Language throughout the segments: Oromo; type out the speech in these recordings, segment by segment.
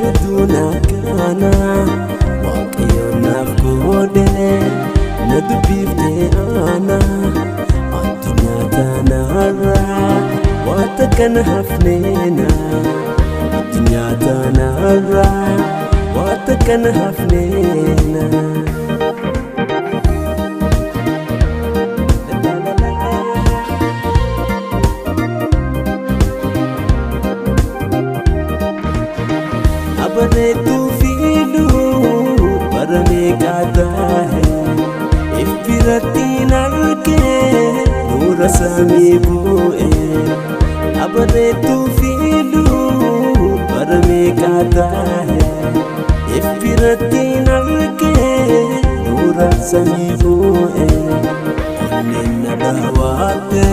Bareeduun akkanaa Waaqayyoon naaf godhe na dubbiftee ana addunyaa tanarraa wanta kana hafneena addunyaa tanarraa wanta kana hafneena. Abareedduu fiiluu bara meeqaa taa'e if biratti argee nuura samii bu'e. Abareedduu fiiluu bara meeqaa taa'e if biratti argee nuura samii bu'e. Onneen na daawwatte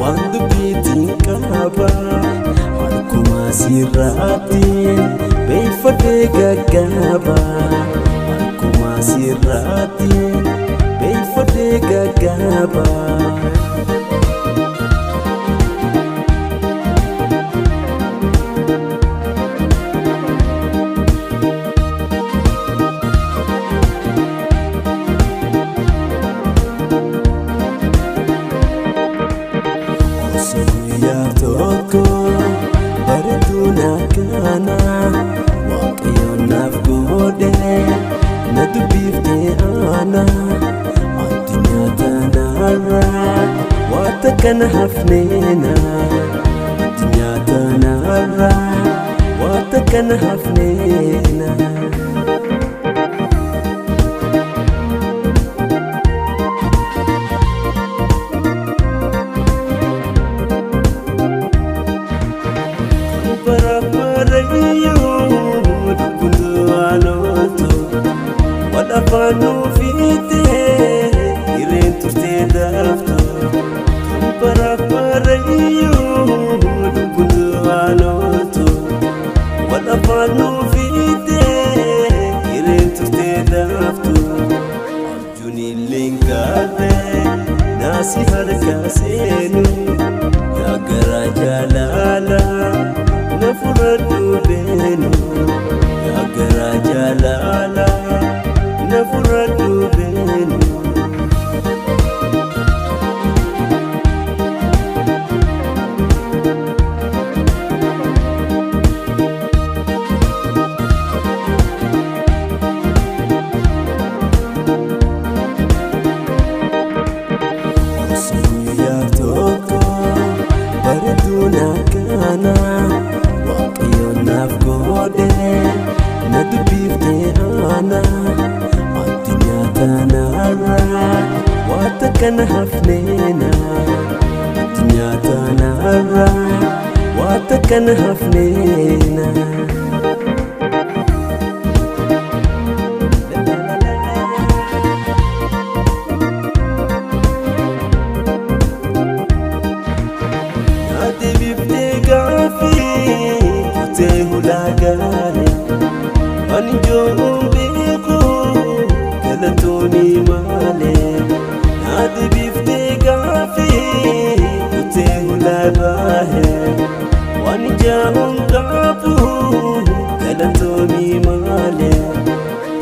waan dubbiitiin qaba harkuma sirraatti. Beeffadhee gaggaba harkuma sirraatti beeffadhee gaggaba. Osoo guyyaa tokko bareeduun akkanaa Waaqayyoon naaf godhe na dubbiftee ana addunyaa tanarraa wanta kana hafneena addunyaa tanarraa wanta kana hafneena. Afaan fiitee hireen turtee daaftu kan bara-barayyuu lubbuun waan ooltu wal afaan fiitee hireen turtee daaftu abjuun illee gaarree naasii harka seenu yaa garaa jaalala na fudhadhu beenu yaa garaa jaalala. Na fudhadhu beenu. Osoo guyyaa tokko bareeduun akkanaa Waaqayyoon naaf godhe na dubbiftee ana. Addunyaa tanarraa wanta kana hafneena addunyaa tanarraa wanta kana hafneena. Na deebiftee gaaffii kutee ulaagaalee waan ijoon beeku. Galatooni malee na deebiftee gaaffii kutee ulaagaalee waan ijaan qabu galatooni malee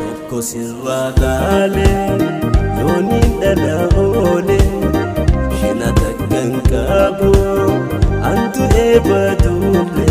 tokko sirraa laalee yooniin dhala oolee shina takkan qabu antu eebba duulee.